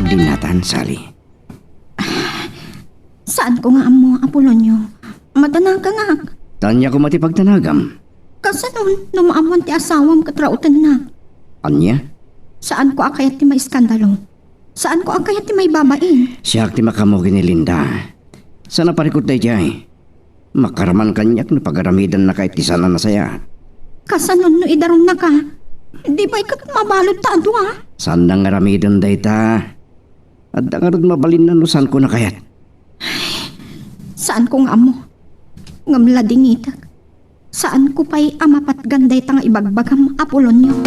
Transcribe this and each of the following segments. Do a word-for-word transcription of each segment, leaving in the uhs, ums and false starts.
Dinatan, Sally. Saanko nga ammo, Apolonio. Madanagangak. Ania koma ti pagdanagam? Kasano no maammoan ti asawam ket raotenna? Ania? Saanko a kayat ti maiskandalo. Saanko a kayat ti maibabain. Siak ti makaammo ken ni Linda. Saan a parikut daydiay. Makaraman kaniak no pagaramidennaka iti saan a nasayaat. Kasano no idarumnaka? Di pay ket mabalud ta a dua? Saanna nga aramiden dayta. Adda ngarud mabalinna no saanko a kayat. Saanko nga ammo. Ngem ladingitek. Saanko pay a mapatgan dayta nga ibagbagam, Apolonio.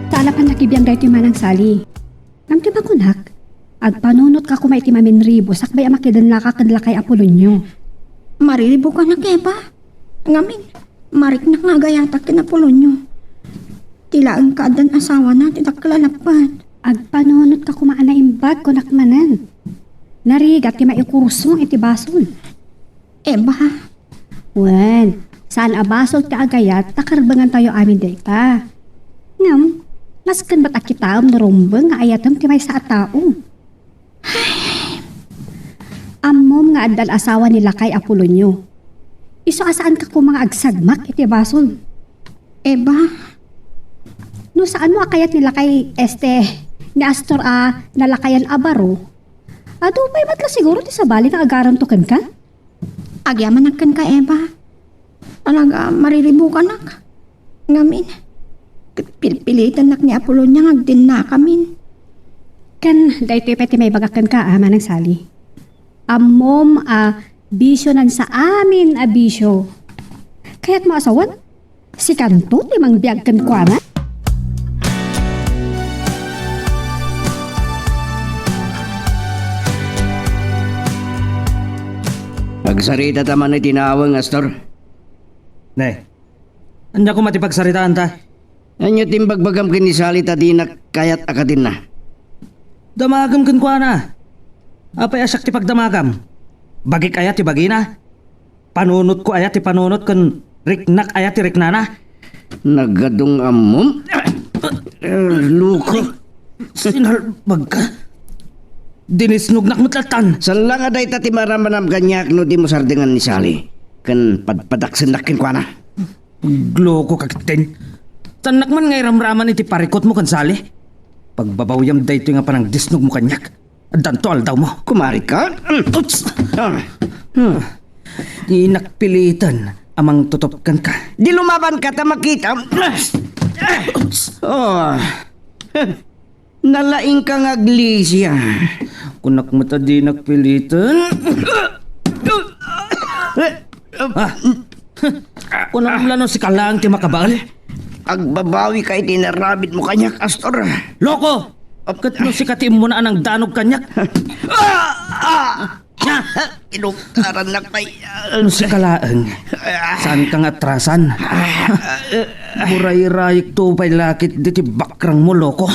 Saan a pannakibiang daytoy, Manang Sally. Ngem ti makunak, agpanunotka koma iti maminribo sakbay a makidennaka ken lakay Apolonio. Mariribokanak, Eva. Ngamin, mariknak nga agayatak ken Apolonio. Ti laeng kaaddan asawana ti dakkel a lappet. Agpanunotka koma a naimbag, kunak manen. Narigat ti maikursong iti basol. Eva. Wen, saan a basol ti agayat ta karbengantayo amin dayta. Ngem, nasken met a kitaem no rumbeng nga ayatem ti maysa a tao. Ammom nga addan asawa ni lakay Apolonio. Isu a saanka koma nga agsagmak iti basol. Eva. No saanmo a kayat ni lakay, este, ni Astor a nalakayan a baro, adu pay met la siguro ti sabali nga agaramto kenka? Agyamanak kenka, Eva. Talaga, mariribokanak. Ngamin, ket pilpilitennak ni Apolonia nga agdennakamin. Ken daytoy pay ti maibagak kenka, a, Manang Sally. Ammom a bisionan sa amin a bisio. Kayatmo a sawen? Sikanto ti mangbiag kenkuana? Agsaritata man iti naweng, Astor. Ne, ania koma ti pagsaritaanta? Ania ti imbagbagam ken ni Sally ta dinak kayat a kadenna? Damagem kenkuana. Apay a siak ti pagdamagam? Bagik aya ti bagina? Panunotko aya ti panunot ken riknak aya ti riknana? Nagadong ammom? Eh, loko. Sinalbagka. Dinisnognak met lattan. Saan la nga dayta ti maramram kaniak no dimo sardengan ni Sally ken padpadaksennak kenkuana. Aglokoka ketdin. Saannak man nga iramraman iti parikutmo ken Sally. Pagbabawiam daytoy nga panangdisnogmo kaniak. Addanto aldawmo. Kumarika? Oops! Ah. Hmm. Dinak piliten a mangtutop kenka. Di lumabanka ta makitam. Oops! Oh. Nalaingka nga aglisia. Kunak met a dinak piliten. Ah. Kunam la no sika laeng ti makabael. Agbabawika iti inaramidmo kaniak, Astor. Loko! Ket no sika ti immuna a nangdanog kaniak. Ah! Ah! Inuktarannak pay. No sika laeng, saanka nga atrasan. Burayrayekto pay la ketdi ti bakrangmo, loko.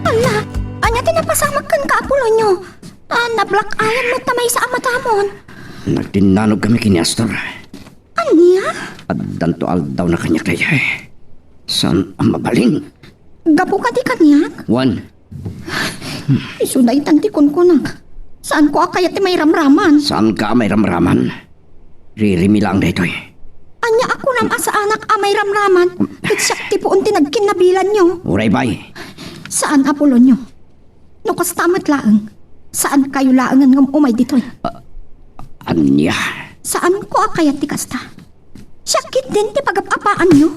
Ala, ania ti napasamak kenka, Apolonio? Ah, nablack-eyan met ta maysa a matamon. Nagtinnanogkami ken ni Astor. Ania? Addanto aldawna kaniak daydiay. Saan a mabalin? Gapu kadi kaniak? Wen. Isu daytan ti kunkunak. Saanko a kayat ti mairamraman. Saanka a mairamraman. Ririmi laeng daytoy. Ania a kunam a saanak a mairamraman? Ket siak ti puon ti nagkinnabilanyo. Uray, bay. Saan, Apolonio. No kasta met laeng, saankayo laengen nga um-umay ditoy. Ah, ania? Saanko a kayat ti kasta. Siak ketdin ti pagap-apaanyo.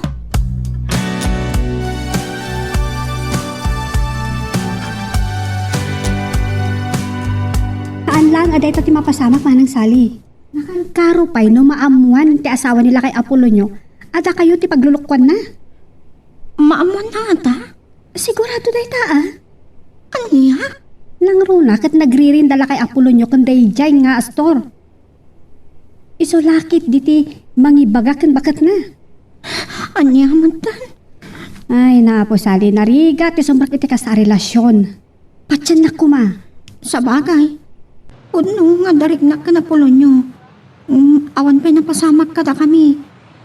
Saan laeng a dayta ti mapasamak, Manang Sally. Nakankaro pay no maammoan ti asawa ni lakay Apolonio a dakayo ti paglulukoanna. Maammoanna ngata? Sigurado dayta, a? Ania? Nangruna ket nagririnda lakay Apolonio ken daydiay nga Astor. Isu la ketdi ti mangibaga ken baketna. Ania met tan? Ay, Apo Sally, narigat ti sumrek iti kasta a relasion. Patiennak koma. Sabagay. Pudno nga adda riknak ken Apolonio. Mm, awan pay napasamak kadakami.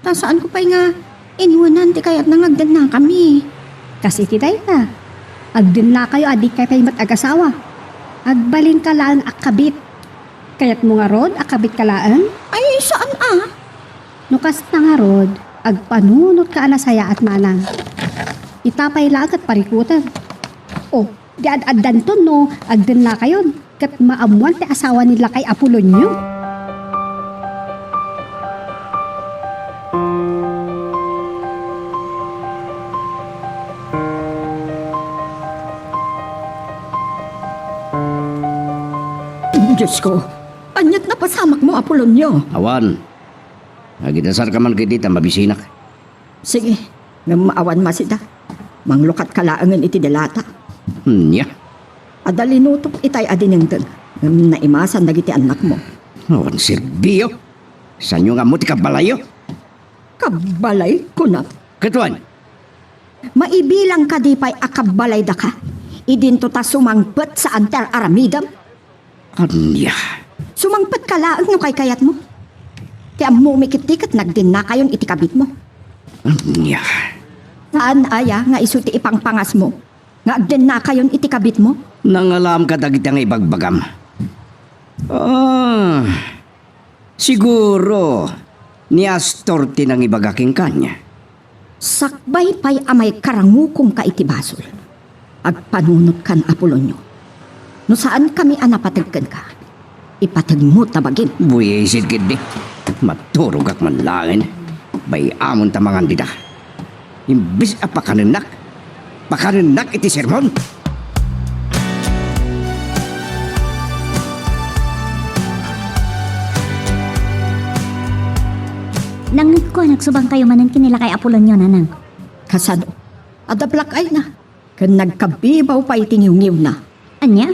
Ta saanko pay nga inwenan ti kayatna nga agdennakami. Kas iti dayta, agdennakayo a dikay pay met agasawa. Agbalinka laeng a kabit. Kayatmo ngarud a kabitka laeng? Ay, saan a? No kasta ngarud, agpanunotka a nasayaat, Nanang. Ita pay laeng ket parikutem. O, di ad-addanton no agdennakayon ket maammoan ti asawa ni lakay Apolonio. Diosko, ania't napasamakmo, Apolonio? Awan. Agidasarka man ketdi ta mabisinak. Sige, ngem awan masida. Manglukatka laengen iti delata. Ania? Adda linutok itay a dinengdeng, ngem naimasan dagiti annakmo. Awan serbio. Saanyo nga ammo ti kabbalayyo? Kabbalay, kunam? Ket wen? Maibilang kadi pay a kabbalay daka? Idinto ta sumangpet saan ti ar-aramidem? Ania? Sumangpetka laeng no kaykayatmo. Ti ammomi ketdi ket nagdennakayon iti kabitmo. Ania? Saan aya nga isu ti ipangpangasmo nga agdennakayon iti kabitmo? Nangalam kadagita nga ibagbagam. Ah, siguro, ni Astor ti nangibaga kenka ania. Sakbay pay a maikarangukonka iti basol, agpanunotkan, Apolonio. No saankami a napateg kenka, ipategmo ta bagim. Buisit ketdi. Maturogak man laeng. Bay-amon ta mangan dita. Imbes a pakanennak, pakanennak iti sermon. Nangngegko a nagsubangkayo manen ken ni lakay Apolonio, Nanang. Kasano? Adda black eye na. Ken nagkabibaw pay ti ngiwngiwna. Ania?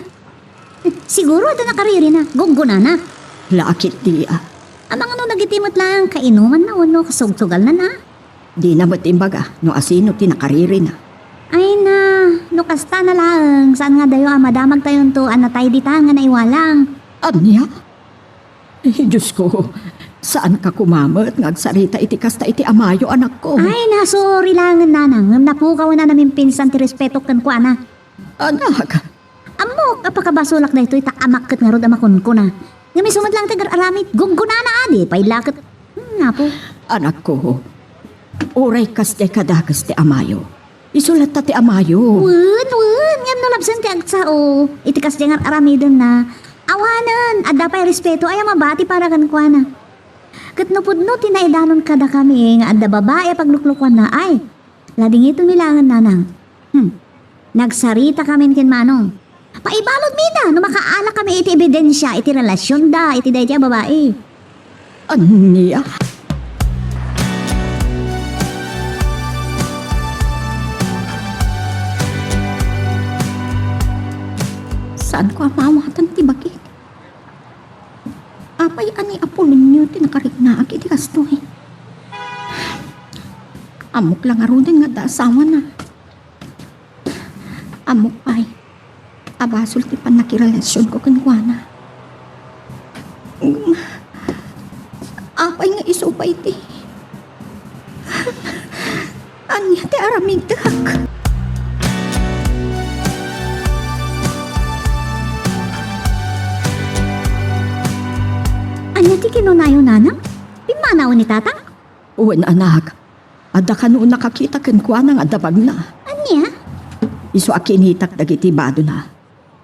Siguro adda nakaririna. Gunggonana. La a ketdi a. Amangan no dagiti met laeng kainumanna wenno kasugsugalnana. Dina met imbaga no asino ti nakaririna. Ay na, no kastana laeng, saan nga dayo a madamagtayonto a natay ditan nga naiwalang. Ania? Ay, Diosko, saanka koma met nga agsarita iti kasta iti amayo, anakko. Ay na, sorry laengen, Nanang, ngem napukawen a namimpinsan ti respetok kenkuana. Anak. Ammok a pakabasolak daytoy ta amak ket ngarud a makunkuna. Ngem isu met laeng ti agar-aramid, gunggonana a, di pay la ket, hmm, Apo. Anakko, uray kasdiay kadagus ti amayo, isu latta ti amayo. Wen, wen, ngem no labsen ti agsao iti kasdiay nga ar-aramidenna, awanen, adda pay respeto aya mabati para kenkuana. Ket no pudno ti naidanon kadakami nga adda babai a pagluklukuanna, ay, ladingitonmi laengen, Nanang. Hmm. Nagsaritakamin ken Manong. Paibaludmi ida no makaalakami iti ebidensia iti relasionda iti daydi a babai. Ania? Saanko a maawatan ti bagik. Apay a ni Apolonio ti nakariknaak iti kastoy? Ammok la ngaruden nga adda asawana. Ammok pay a basol ti pannakirelasionko kenkuana. Ngem, apay nga isu pay ti, ania ti aramidek? Ania ti kinunayo, Nanang? Pimmanawen ni Tatang? Wen, anak. Adda kano nakakita kenkuana nga adda bagna. Ania? Isu a kinitak dagiti badona.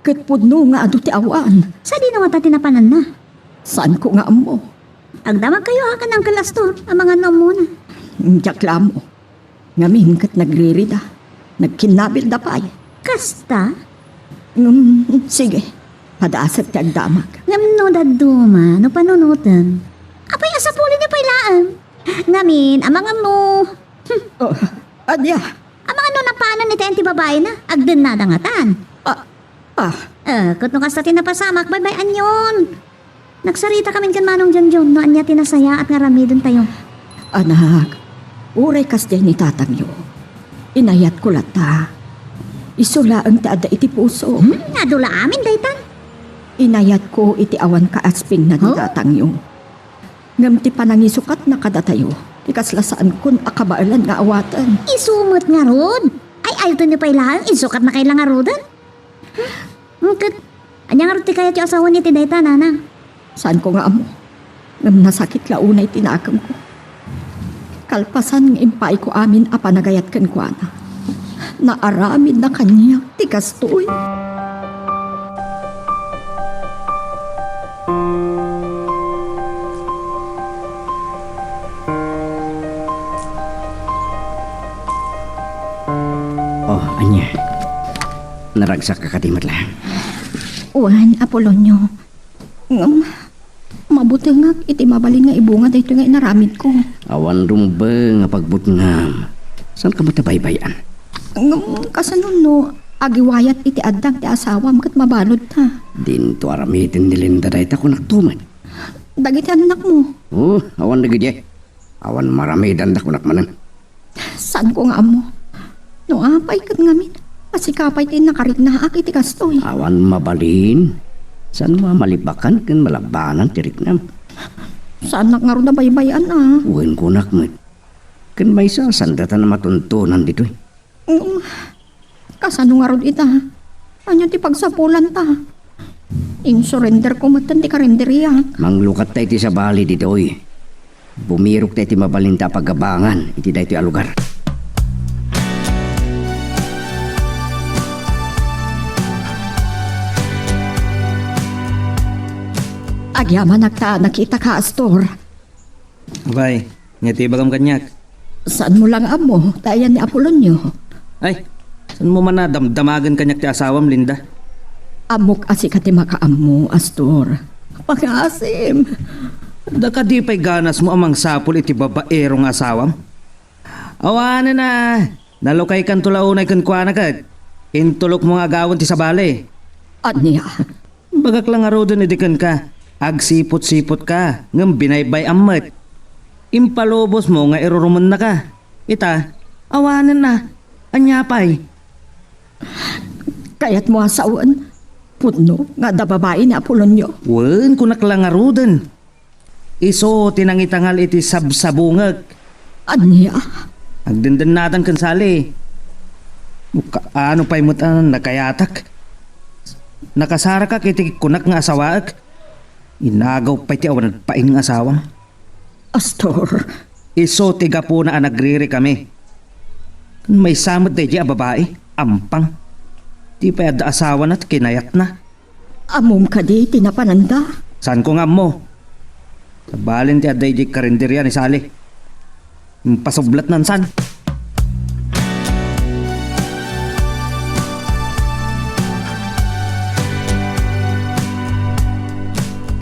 Ket pudno nga adu ti awan. Sadino ngata ti napananna? Saanko nga ammo. Agdamagkayo a ken Uncle Astor, amangan no ammona. Diak la ammo. Ngamin ket nagririda. Nagkinnabilda pay. Kasta? Ngem, sige. Padasek ti agdamag. Ngem no dadduma, no panunoten. Apay a sapulenyo pay laeng? Ngamin, amangan no. Oh, ania? Amangan no napanen iti ayan ti babaina, agdennada ngatan. Ah, ah. Eh, ket no kasta ti napasamak, baybay-anyon. Nagsaritakamin ken Manong Jonjon no ania ti nasayaat nga aramidentayo. Anak, uray kasdiay ni tatangyo, inayatko latta. Isu laeng ti adda iti puso. Hmm, adu la amin daytan. Inayatko iti awan kaaspingna ti Huh? tatangyo. Ngem ti panangisukatna kadatayo, ti kasla saankon a kabaelan nga awaten. Isu met ngarud? Ay, aytenyo pay laeng, insukatnakay la ngaruden? Hmm, ket, ania ngarud ti kayatyo a sawen iti dayta, nanang? Saanko nga ammo. Ngem nasakit la unay ti nakemko. Kalpasan nga impaayko amin a panagayat kenkuana, naaramidna kaniak ti kastoy. Oh, ania? Naragsak ka kadi met laeng? Wen, Apolonio. Ngem, mabutengak iti mabalin nga ibunga daytoy nga inaramidko. Awan rumbeng a pagbutngam. Saanka met a baybay-an? Ngem, kasano no agiwayat iti addang ti asawam ket mabaludta? Dinto aramiden ni Linda dayta, kunakto met. Dagiti annakmo? Oh, awan dagidi. Awan maramidanda, kunak manen. Saanko nga ammo. No apay ket ngamin, asika pay ti nakariknaak iti kastoy. Awan mabalin. Saanmo a malipakan ken malabanan ti riknam? Saanak ngarud a baybay-an a. Wen, kunak met. Ken maysa, saan daytan a matuntunan ditoy? Mm. Kasano ngarud ita? Ania ti pagsapulanta? Insurenderko metten ti karenderiak. Manglukatta iti sabali ditoy. Bumirokta iti mabalinta a pagabangan iti daytoy a lugar. Agyamanak ta nakitaka, Astor. Bay, ania ti ibagam kaniak? Saanmo la nga ammo ta ayan ni Apolonio? Ay, saanmo man a damdamagen kaniak ti asawam, Linda? Ammok a sika ti makaammo, Astor. Pangaasim. Adda kadi pay ganasmo a mangsapul iti babaero nga asawam? Awanen a, nalukaykanto la unay kenkuana ket intulokmo nga agawen ti sabali. Ania? Bagak la ngaruden idi kenka, agsiput-siputka, ngem binaybay-am met. Impalubosmo nga irurumennaka. Ita, awanen a. Ania pay? Kayatmo a sawen? Pudno nga adda babai ni Apolonio. Wen, kunak la ngaruden. Isu ti nangitangal iti sabsabungek. Ania? Agdendennatan ken Sally. Kaano pay met a nakayatak? Nakasarakak iti kunak nga asawaek. Inagaw pay ti awan nagpain nga asawam. Astor. Isu ti gapuna a nagririkami. Maysa met daydiay a babai, ampang. Di pay adda asawana ti kinayatna. Ammom kadi ti napananda? Saanko nga ammo. Sabali ti adda idiay karinderia ni Sally. Impasublatnan saan.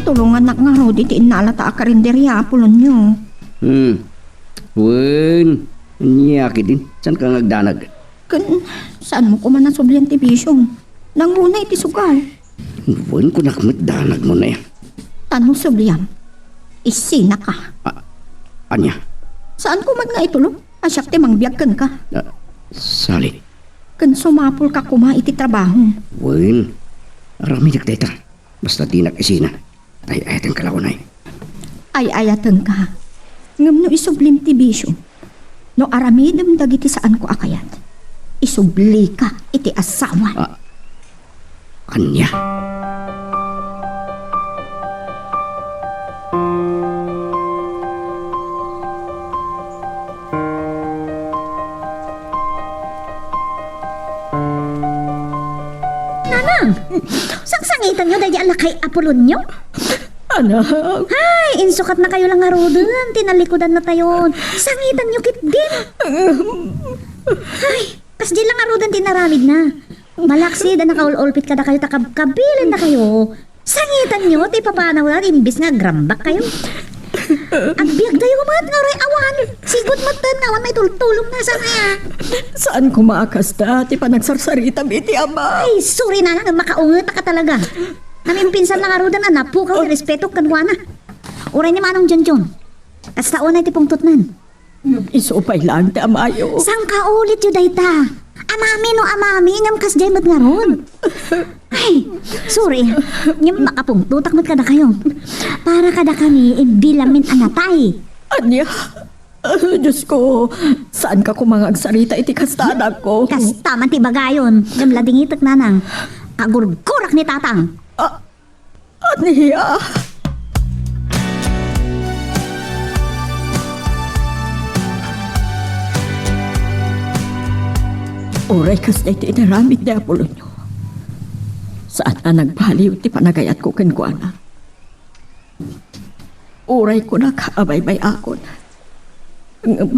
Tulongannak ngarud iti innalata a karinderia, Apolonio. Hmm. Wen, ania ketdin? Saanka nga agdanag? Ken, saanmo koma a sublian ti bisiom? Nangruna iti sugaw. Wen, kunak met danagmo na. Ta no subliam, isinaka. A-, ania? Saanko met nga itulok a siak ti mangbiag kenka? Ah, Sally. Ken sumapulka koma iti trabaho. Wen, aramidek dayta. Basta dinak isina. Ay-ayatenka la unay. Ay-ayatenka. Ngem no isublim ti bisio, no aramidem dagiti saanko a kayat, isublika iti asawa. Ah, ania? Nanang, sangsangitanyo daydi a lakay Apolonio? Anak. Ay, insukatnakayo la ngaruden ti nalikudan natayon. Sangitanyo ketdin. Ay, kasdi la ngaruden ti inaramidna. Malaksid a nakaul-ulpit kadakayo ta kabkabilendakayo. Sangitanyo ti papanawda imbes nga agrambakkayo. Agbiagdayo met nga uray awan. Sigud metten nga awan maitultulongna, saan aya? Saan koma a kasta ti panagsarsaritam iti ama. Ay, sorry, nanang, makaungetaka talaga. Namimpinsan la ngaruden a napukaw ti respetok kenkuana. Uray ni Manong Junjun. Kasta unay ti pungtotnan. Isu pay laeng ti amayo. Sangkaulityo dayta. Amami no amami, ngem kasdiay met ngarud. Ay, sorry. Ngem makapungtotak met kadakayo. Para kadakami, imbilamin a natay. Ania? Ah, Diyos ko, saanka koma nga agsarita iti kasta, anak ko? Kasta man ti ibagayon. Ngem ladingitek, nanang. Kagurgurak ni tatang. Ah, Ania? Uray kasdiay ti inaramid ni Apolonio, saan a nagbaliw ti panagayatko kenkuana. Uray kunak a baybay-akon. Ngem,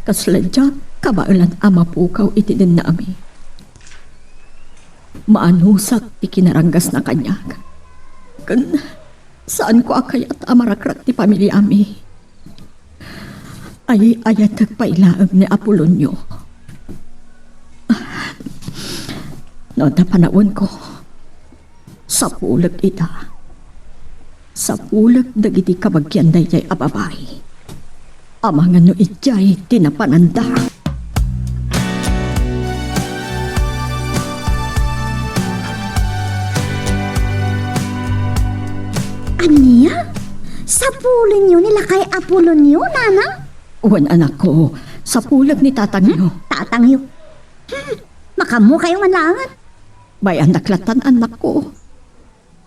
kasla diak kabaelan a mapukaw iti dennami. Maanusak ti kinaranggasna kaniak. Ken saanko a kayat a marakrak ti familiami. Ay-ayatek pay laeng ni Apolonio. No adda panawenko, sapulek ida. Sapulek dagiti kabagian daydiay a babai. Amangan no idiay ti napananda. Ania? Sapulenyo ni lakay Apolonio, nanang? Wen, anakko, sapulek ni tatangyo. Hmm? Tatangyo? Hmm, makaammokayo man laengen. Bay-andak lattan, anakko.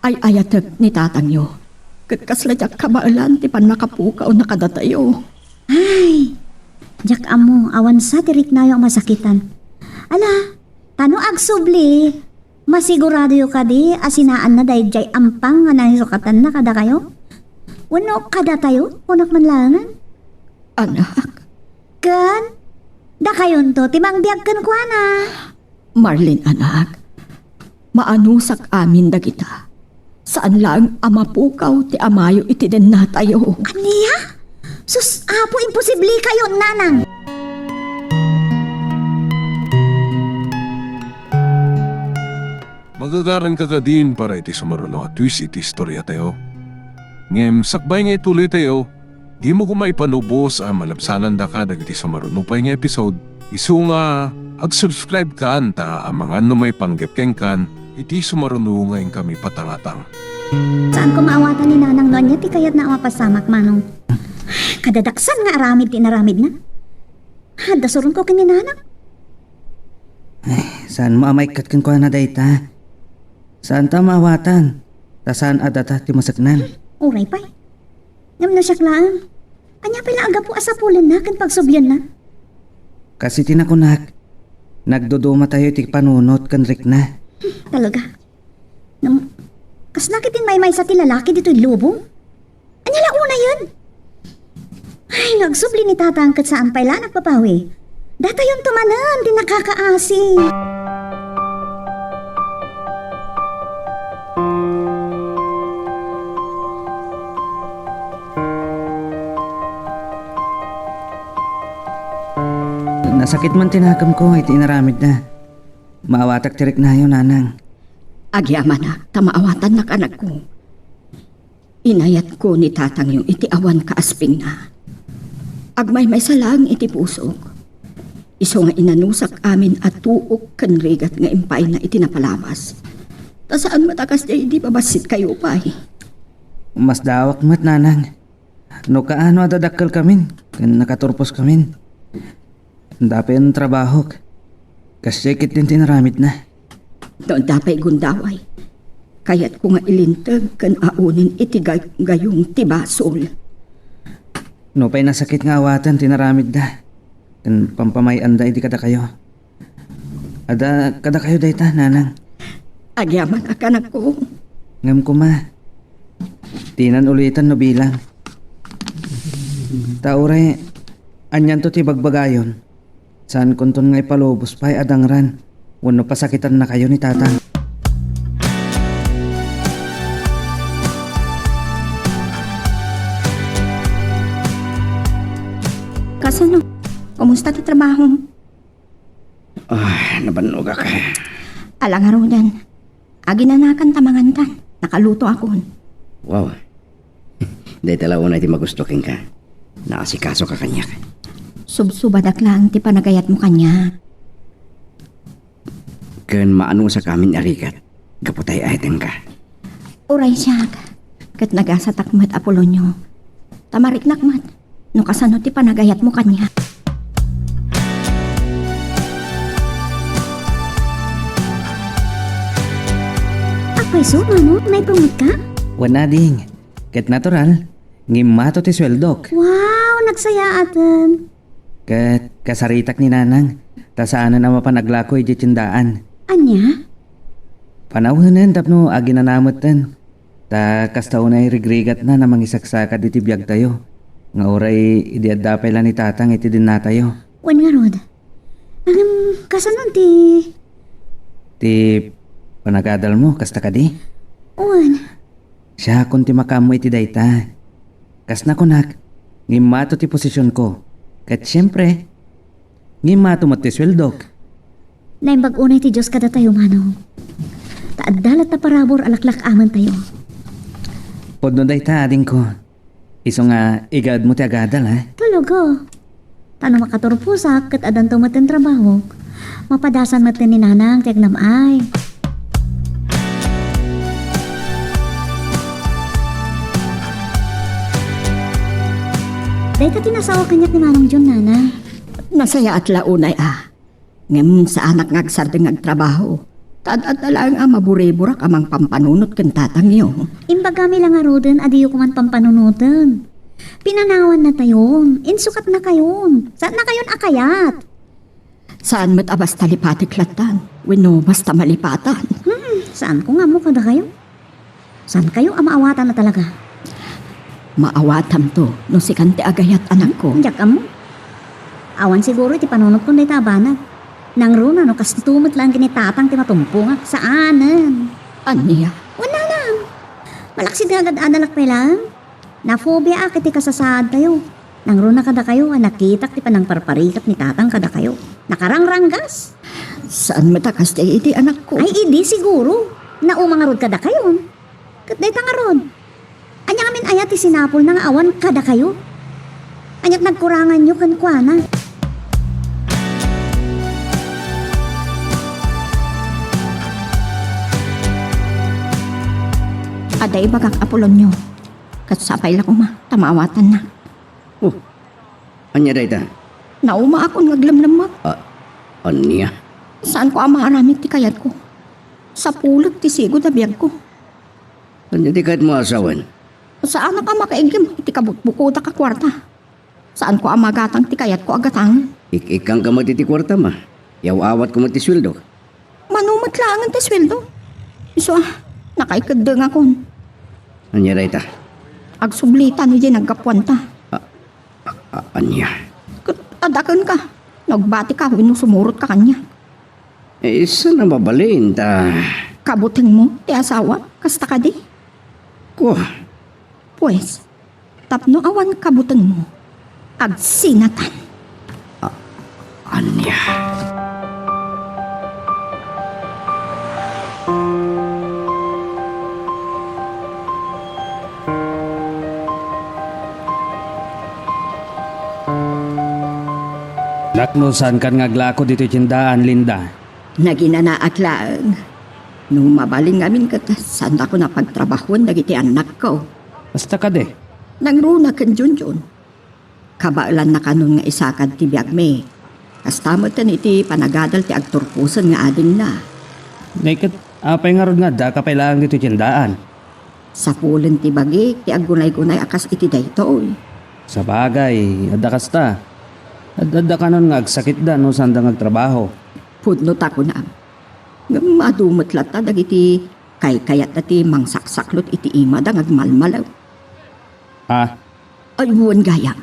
Ay-ayatek ni tatangyo. Ket kasla diak kabaelan ti pannakapukawna kadatayo. Ay, diak ammo, awan sa ti riknayo a masakitan. Ala, ta no agsubli, masiguradoyo kadi a sinaanna daydiay ampang nga naisukatanna kadakayo? Wenno kadatayo, kunak man laengen? Anak? Ken, dakayonto ti mangbiag kenkuana. Marlene, anak, maanusak amin dagita. Saan laeng a mapukaw ti amayo iti dennatayo. Ania? Sus, Apo, imposible kayo, nanang! Magagaran ka kadin para iti sumaruno a twist iti istoriatayo. Ngem sakbay nga ituloytayo, dimo koma ipanubos a malabsanandaka dagiti sumaruno pay nga episode. Isu nga, ag-subscribe kan ta amangan no maipanggep kenkan iti sumaruno nga inkami patangatang. Saan ko maawatan ni Nanang no ania ti kayatna a mapasamak, Manong? Kadadaksan nga aramid ti inaramidna. Adda suronko ken ni Nanang. Ay, saan mo a maikkat kenkuana dayta? Saanta maawatan, ta saan a data ti maseknan. Uray pay. Ngem no siak laeng, ania pay la a gapu a sapulenna ken pagsublienna? Kas iti nakunak, nagdudumatayo iti panunot ken rikna. Talaga? Ngem, kasla ket immaymaysa ti lalaki ditoy lubong? Ania la unayen? Ay, no agsubli ni Tatang ket saan pay la nagpapawi. Datayonto manen ti nakakaasi. Nasakit man ti nakemko iti inaramidna. Maawatak ti riknayo, Nanang. Agyamanak ta maawatannak, anakko. Inayatko ni tatangyo iti awan kaaspingna. Agmaymaysa laeng iti pusok. Isu nga inanusak amin a tuok ken rigat nga impayna iti napalabas. Ta saan met a kasdiay idi babassitkayo pay. Masdaawak met, Nanang. No kaano a dadakkelkamin ken nakaturposkamin. Dapen trabahok. Kasdiay ketdin ti inaramidna. No adda pay gundaway, kayatko nga ilinteg ken aonen iti gay-, gayong ti basol. Nupay nasakit nga awaten ti inaramidda ken pampamay-anda idi kadakayo. Adda kadakayo dayta, Nanang. Agyamanak, anakko. Ngem koma, dinan uliten no bilang. Ta uray, anianto ti bagbagayon? Saankonton nga ipalubos pay a dangran wenno pasakitannakayo ni Tatang. Kasano? Kumusta ti trabahom? Ah, nabannogak. Ala ngaruden. Aginanakan ta mangantan. Nakalutoakon. Wow. Dayta la unay ti magusto kenka. Naasikasoka kaniak. Subsubadak laeng ti panagayatmo kaniak. ken maanusakamin a rigat gapu ta ay-ayatenka. Uray siak, ket nagasatak met, Apolonio. Ta mariknak met no kasano ti panagayatmo kaniak. Apay isu, Manong, naipungotka? Wen, ading. Ket natural, ngimmato ti sueldok. Wow, nagsayaaten. Ket kasaritak ni Nanang, ta saanen a mapan aglako idiay tiendaan. Ania? Panawenen tapno aginana metten. Ta kasta unay rigrigatna a mangisaksakad iti biagtayo, nga uray idi adda pay la ni Tatang iti dennatayo. Wen ngarud. Ngem, kasano ti Ti panagadalmo, kasta kadi? Wen. Siakon ti makaammo iti dayta. Kas nakunak, ngimmato ti posisionko. Ket siempre, ngimmato met ti sueldok. Naimbag unay ti Dios kadatayo, Manong. Ta adda latta parabur a laklak-amentayo. Pudno dayta, adingko. Isu nga igaedmo ti agadal, ha? Talaga. Ta no makaturposak ket addanto metten trabahok, mapadasan metten ni Nanang ti agnam-ay. Dayta ti nasao kaniak ni Manong John, Nanang. Nasayaat la unay a. Ngem saanak nga agsardeng nga agtrabaho. Ta ad-adda laeng a maburiburak a mangpampanunot ken tatangyo. Imbagami la ngaruden a diyo koman pampanunoten. Pinanawannatayon, insukatnakayon. Saannakayon a kayat. Saan met a basta lipatek lattan, wenno basta malipatan. Hmm, saanko nga ammo kadakayo. Saankayo a maawatan a talaga? Maawatamto no sikan ti agayat, anakko. Diak ammo. Awan siguro iti panunotkon dayta a banag. Nangruna no kasto met laeng ken ni Tatang ti matumpongak. Saanen. Ania? Wen, Nanang. Malaksid nga agad-adalak pay laeng. Nafobiaak iti kasasaadtayo. Nangruna kadakayo a nakitak ti panangparparigat ni Tatang kadakayo. Nakarangranggas. Saan met a kasta idi, anakko? Ay, idi siguro. Nauma ngarud kadakayon. Ket dayta ngarud. Ania ngamin aya ti sinapulna nga awan kadakayo? Aniat nagkuranganyo kenkuana? Adda ibagak, Apolonio. Ket sapay la koma ta maawatannak. Oh, ania dayta? Naumaakon nga aglemlemmek. Ah, ania? Saanko a maaramid ti kayatko. Sapulek ti sigud a biagko. Ania ti kayatmo a sawen? Saanak a makaiggem iti kabutbukodak a kuarta. Saanko a magatang ti kayatko a gatangen. Ik-ikkangka met iti kuartam a. Yaw-awatko met ti sueldok. Mano met laengen ti sueldo? Isu a, nakaikeddengakon. Ania dayta? Agsublitan idiay naggapuanta. A-, a-, ania? Ket adda kenka. No agbatika wenno sumurotka kaniak. Eh, saan a mabalin ta? Kabutengmo ti asawa, kasta kadi? Kua. Pues, tapno awan kabutengmo, agsinatan. A-, ania? Nakno, saankan nga aglako ditoy tiendaan, Linda? Naginanaak laeng. No mabalin ngamin ket saandakon a pagtrabahoen dagiti annakko. Kasta kadi? Nangruna ken Junjun. Kabaelannakanon nga isakad ti biagmi. Kasta metten iti panagadal ti agturposen nga adingna. Nay, ket apay ngarud nga addaka pay laeng ditoy tiendaan? Sapulen ti bagik ti aggunaygunay a kas iti daytoy. Sabagay, adda kasta. Ad-, addakanon nga agsakitda no saanda nga agtrabaho. Pudno ta kunam. Ngem adu met latta dagiti kaykayatda ti mangsaksaklot iti imada nga agmalmalew. Ah? Ay, wen gayam.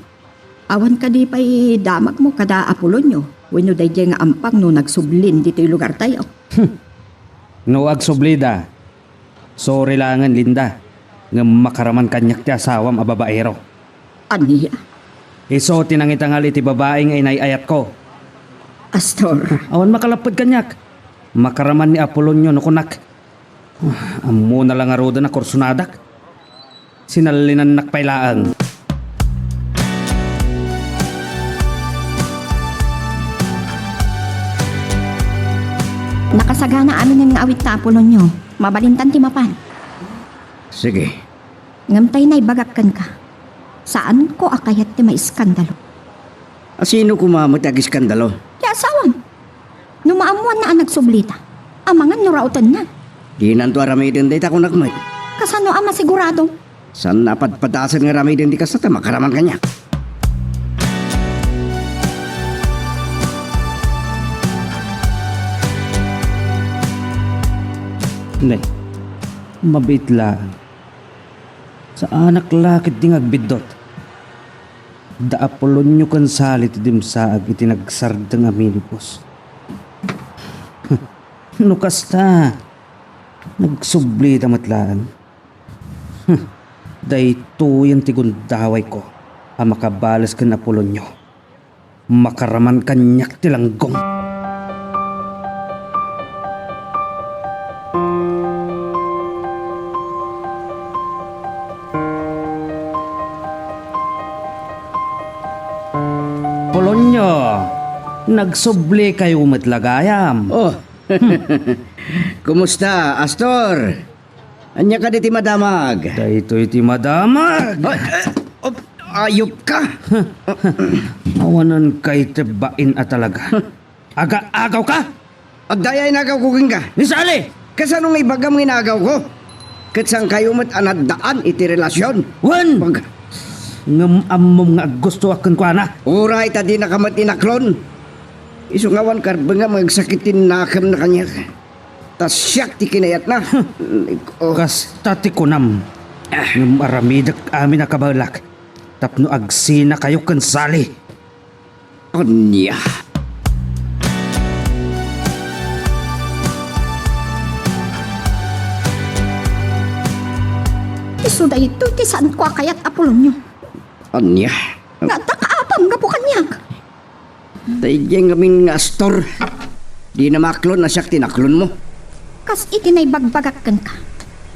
Awan kadi pay damagmo kada Apolonio wenno daydiay nga ampang no nagsublin ditoy lugartayo? Hmm. No agsublida, sorry laengen, Linda, ngem makaraman kaniak ti asawam a babaero. Ania? Isu ti nangitangal iti babai nga inay-ayatko. Astor. Awan makalapped kaniak. Makaraman ni Apolonio no kunak. Ah, ammona la ngaruden a kursonadak. Sinallinannak pay laeng. Nakasagana aminen nga awit ta, Apolonio. Mabalintan ti mapan. Sige. Ngem tay naibagak kenka, saanko a kayat ti maiskandalo. A sino koma met ti agiskandalo? Ti asawam. No maammoanna a nagsublita, amangan no raotenna. Dinanto aramiden dayta kunak met. Kasano a masigurado? Saan a padpadasen nga aramiden ti kasta ta makaraman kaniak. Ne, mabiit laeng. Saanak la ketdi nga agbiddut. Da Apolonio ken Sali ti dimsaag iti nagsardeng a minibus. No kasta, nagsublita met laeng. Daytoyen ti gundawayko a makabales ken Apolonio. Makaraman kaniak ti langgong. Polonio, nagsublikayo met la gayam. Oh. Kumusta, Astor? Ania kadi ti madamag? Daytoy ti madamag. Ay, eh, op, ayop ka. Awanan kay ti bain a talaga. Aga-agaw ka? Agdayay nagaw ko kenka. Ni Sally! Kasano nga ibagam nga inagaw ko? Ket saan kayo met a naddaan iti relasyon? Wen! Pag- Ngem ammom nga aggustoak kenkuana. Uray ta dinaka met inaklon. Isu nga awan karbengam nga agsakit ti nakemna kaniak. Ta siak ti kinayatna. Oh. Kasta ti kunam. Ah. Ngem aramidek amin a kabaelak tapno agsinakayo ken Sally. Ania? Isu daytoy ti saanko a kayat, Apolonio. Ania? Nga adda kaapam gapu kaniak. Daydiay ngamin nga Astor, dina maklon a siak ti naklonmo. Kas iti naibagbagak kenka,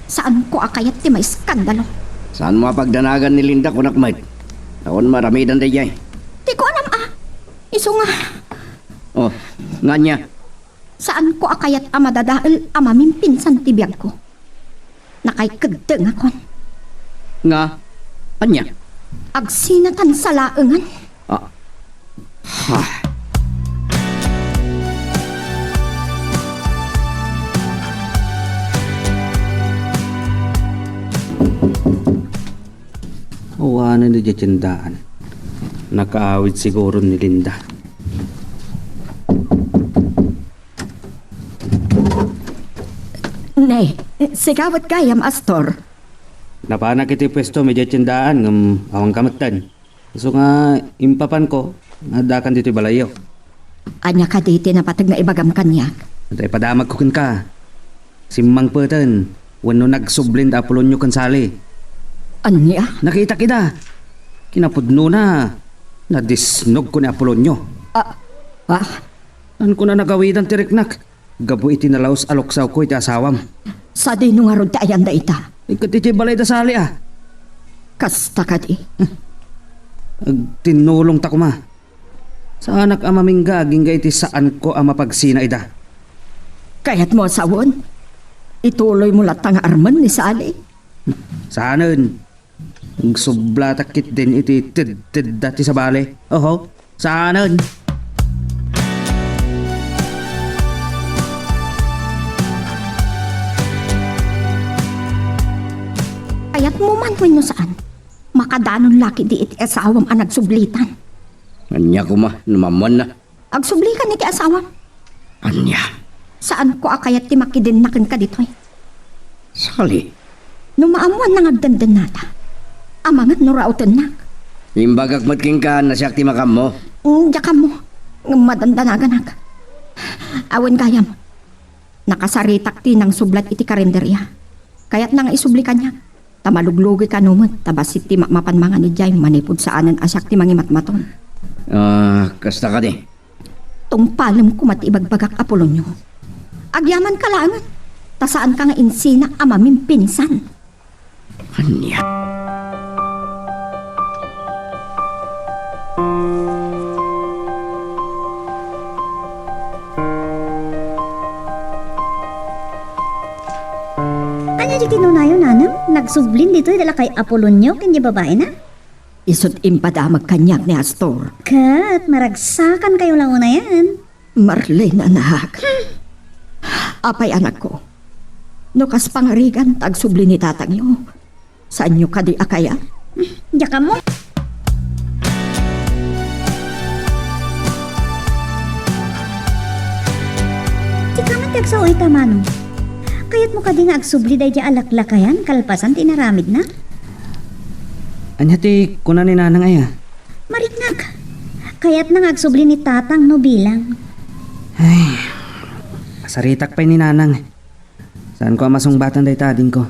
saanko a kayat ti maiskandalo. Saanmo a pagdanagan ni Linda, kunak met. Awan maramidan daydiay. Ti kuanam a, isu nga. Oh, nga ania? Saanko a kayat a madadael a mamimpinsan ti biagko. Nakaikeddengakon. Nga? Ania? Agsinatan sa laengen. Ah. Ha. Awanen idiay tiendaan. Nakaawid siguro ni Linda. Ne, sika met gayam, Astor. Napanak iti puestom idiay tiendaan ngem awanka metten. Isu nga impapanko nga addakan ditoy balayyo. Ania kadi ti napateg nga ibagam kaniak? Tay padamagko kenka. Simmangpeten wenno nagsublin da Apolonio ken Sally. Ania? Nakitak ida. Kinapudnona, nadisnogko ni Apolonio. Ah, ah. Saanko a nagawidan ti riknak gapu iti nalaus a luksawko iti asawam. Sadino ngarud ti ayan dayta? Iket iti balay da Sally a. Kasta kadi? Agtinnulongta koma. Saanak a mamingga agingga iti saanko a mapagsina ida. Kayatmo a sawen? Ituloymo latta nga armen ni Sally? Saanen. Agsublatak ketdin iti tedtedda ti sabali. Oho, saanen. Kayatmo man wenno saan, makadanon la ketdi iti asawam a nagsublitan. Ania koma no maammoanna? Agsublikan iti asawam. Ania? Saanko a kayat ti makidenna kenka ditoy. Sally. No maammoanna nga agdandannata, amangan no raotennak. Imbagak met kenka a siak ti makaammo. Mm, diak ammo. Ngem madandanaganak. Awan gayam. Nakasaritak ti nangsublat iti karinderia. Kayatna nga isubli kaniak. Ta maluglugi kano met, ta bassit ti ma-, mapan mangan idiay manipud saanen a siak ti mangimatmaton. Ah, kasta kadi? Tungpalem koma ti ibagbagak, Apolonio. Agyamanka laengen, ta saanka nga insina a mamimpinsan. Ania? Diay kinunayo, nanang, nagsublin ditoy da lakay Apolonio ken diay babaina? Isut' impadamag kaniak ni Astor. Ket maragsakankayo la unayen. Marlene, anak. Apay, anakko? No kas pangarigan ta agsubli ni tatangyo, saanyo kadi a kayat? Diak ammo. Sika met ti agsao ita, Manong. Kayatmo kadi nga agsubli daydiay a laklakayan kalpasan ti inaramidna? Ania ti kuna ni Nanang aya? Mariknak. Kayatna nga agsubli ni Tatang no bilang. Ay, saritak pay ni Nanang. Saanko a masungbatan dayta adingko.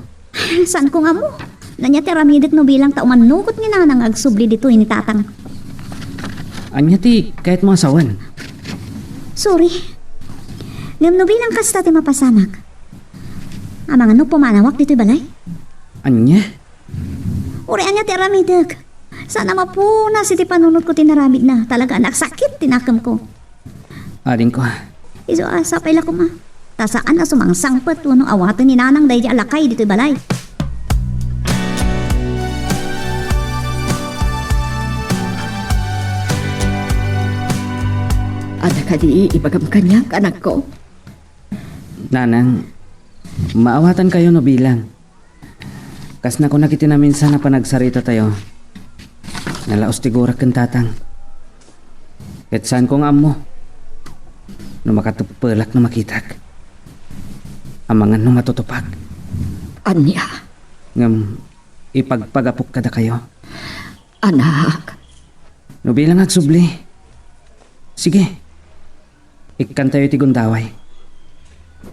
Saanko nga ammo. Ania ti aramidek no bilang ta umannugot ni Nanang nga agsubli ditoy ni Tatang. Ania ti kayatmo a sawen? Sorry. Ngem no bilang kasta ti mapasamak, amangan no pumanawak ditoy balay? Ania? Uray ania ti aramidek? Saan a mapunas iti panunotko ti inaramidna. Talaga a nagsakit ti nakemko. Adingko. Isu a sapay la koma. Ta saan a sumangsangpet wenno awaten ni Nanang daydiay a lakay ditoy balay. Adda kadi ibagam kaniak, anakko? Nanang, maawatankayo no bilang. Kas nakunak iti naminsan a panagsaritatayo, nalaus ti gurak ken Tatang. Ket saanko nga ammo no makatepelak no makitak. Amangan no matutupak. Ania? Ngem ipagpagapok kadakayo. Anak. No bilang agsubli, sige, ikkantayo iti gundaway.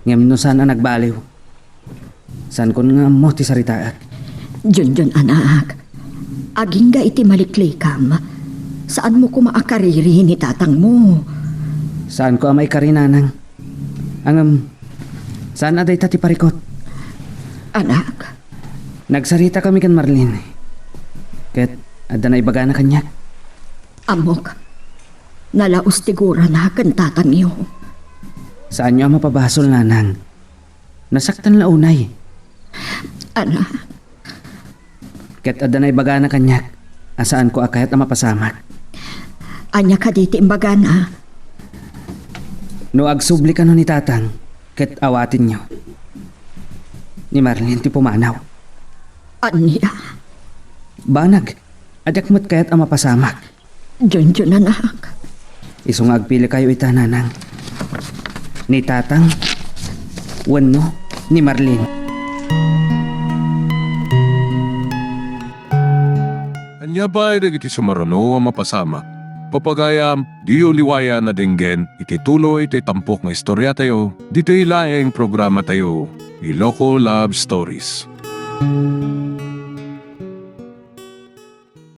Ngem no saan a nagbaliw, saankon nga ammo ti saritaek. Junjun, anak, agingga iti maliklikam. Saanmo koma a kariri ni tatangmo. Saanko a maikari, Nanang. Ngem, saan a dayta ti parikut. Anak. Nagsaritakami ken Marlene. Ket adda naibagana kaniak. Ammok, nalaus ti gurana ken tatangyo. Saanyo a mapabasol, Nanang. Nasaktan la unay. Anak. Ket adda naibagana kaniak a saanko a kayat a mapasamak. Ania kadi ti imbagana? No agsubli kano ni Tatang ket awatenyo, ni Marlene ti pumanaw. Ania? Banag, a diak met kayat a mapasamak. Junjun, anak. Isu nga agpilikayo ita, Nanang. Ni Tatang wenno ni Marlene. Ania pay dagiti sumaruno a mapasamak? Papagayam, diyo liwayan a denggen iti tuloy ti tampok nga istoriatayo ditoy laeng programatayo, Iloko Love Stories.